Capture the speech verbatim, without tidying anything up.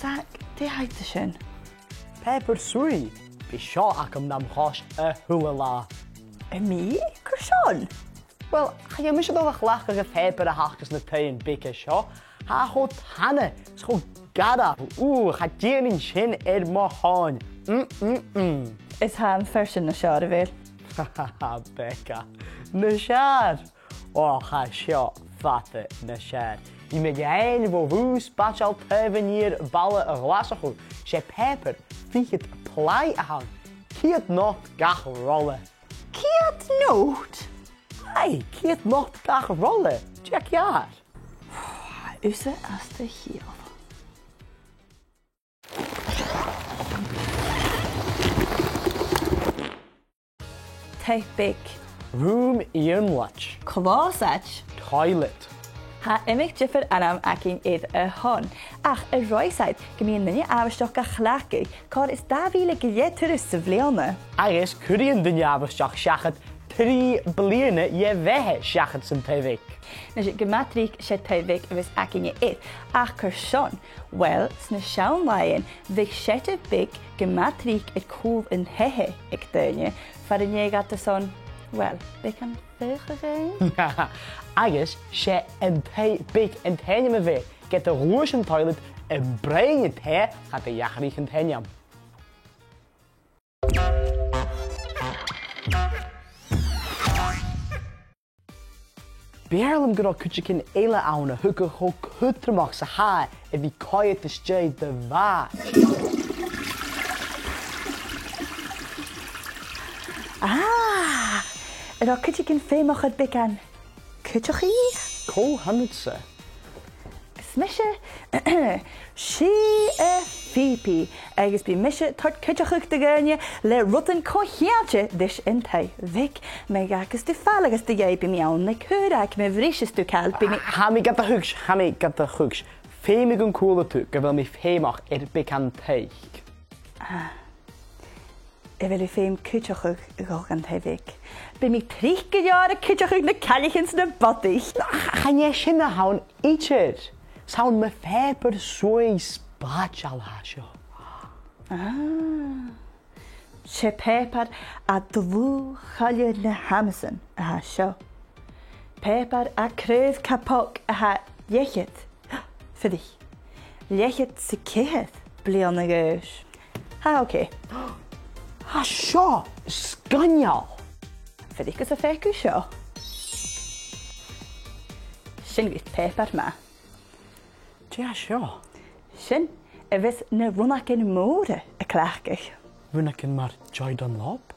Zach, dè th' agad an sin? Pàipear-suaidh. Bidh seo agam nam chois a h-uile latha. Am bi? Carson? Uill, chan eil mise a' dol a chleachdadh am pàipear a th' aca sna taighean beaga seo. Tha e cho tana, is cho garbh. Ù, cha dèanainn sin air mo thòin. Mm, mm, mm. Is tha am fear sin nas fheàrr, a bheil? Ha, ha, ha, Becca. Nas fheàrr? Ò, tha seo fada nas fheàrr. Bidh mi ga fhaighinn bho bhùth spaideil taobh an iar bhaile Ghlaschu. 'S e pàipear fichead plaigh a th' ann. Ceud not gach rola. Ceud not? Aidh, ceud not gach rola. Dè tha ceàrr? Thusa às do chiall. Taigh beag. Rùm iarnlait. Closaid. Toilet. Tha iomadh diofar ainm againn air a shon, ach air-loidhne 's gum bi an duine àbhaisteach ga chleachdadh còrr is dà mhìle gu leth turas sa bhliadhna. Agus cuiridh an duine àbhaisteach seachad trì bliadhna dhe bheatha seachad san taigh bheag. Nise, gu math tric 's e taigh bheag a bhios againne air, ach carson? Uill, sna seann làithean, bhiodh seada beag gu math tric air cùl an taighe aig daoine, far an dèidh dhaibh airson, uill, beagan faochadh fhaighinn. Agus 's e an taigh beag an t-ainm a bh' air, ged a ghluais an toilet am broinn an taighe, cha do dh'atharraich an t-ainm. B' fheàrr leam gun robh cuideigin eile ann a thugadh cho cudromach 's a tha e a bhith a' coimhead às dèidh do bhàis. Ah! An robh cuideigin feumach air beagan cuideachaidh? Cò th' annadsa? Is mise, 's e Phoebe, agus bidh mise a' toirt cuideachadh do dhaoine le rudan co-cheangailte ris an taigh bheag. Ma dh'fhàgas tu fàileadh às do dhèidh, bidh mi ann le cuireadh, ma bhriseas tu càil, bidh mi... Tha mi gad thuigs', tha mi gad thuigs'. Feumaidh gun cuala tu gu bheil mi feumach air beagan taic. Ah. A bheil thu feum cuideachadh a dhol dhan taigh bheag? Bidh mi tric gu leòr a' cuideachadh na cailleachan 's na bodaich. Chan e sin a th' ann idir. 'S ann mu phàipear-suaidh spaideil a tha seo. Ah. 'S e pàipear à dlùth-choille na h-Amazon a tha seo. Pàipear à craobh Kapok a tha leth-cheud, fuirich, leth-cheud 's a ceithir bliadhna a dh'aois. Tha, ok. Tha seo sgoinneil. Fuirich gus am faic thu seo. Sin agad pàipear math. Dè tha seo? Sin a bhios na rionnagan mòra a' cleachdadh. Rionnagan mar Joy Dunlop?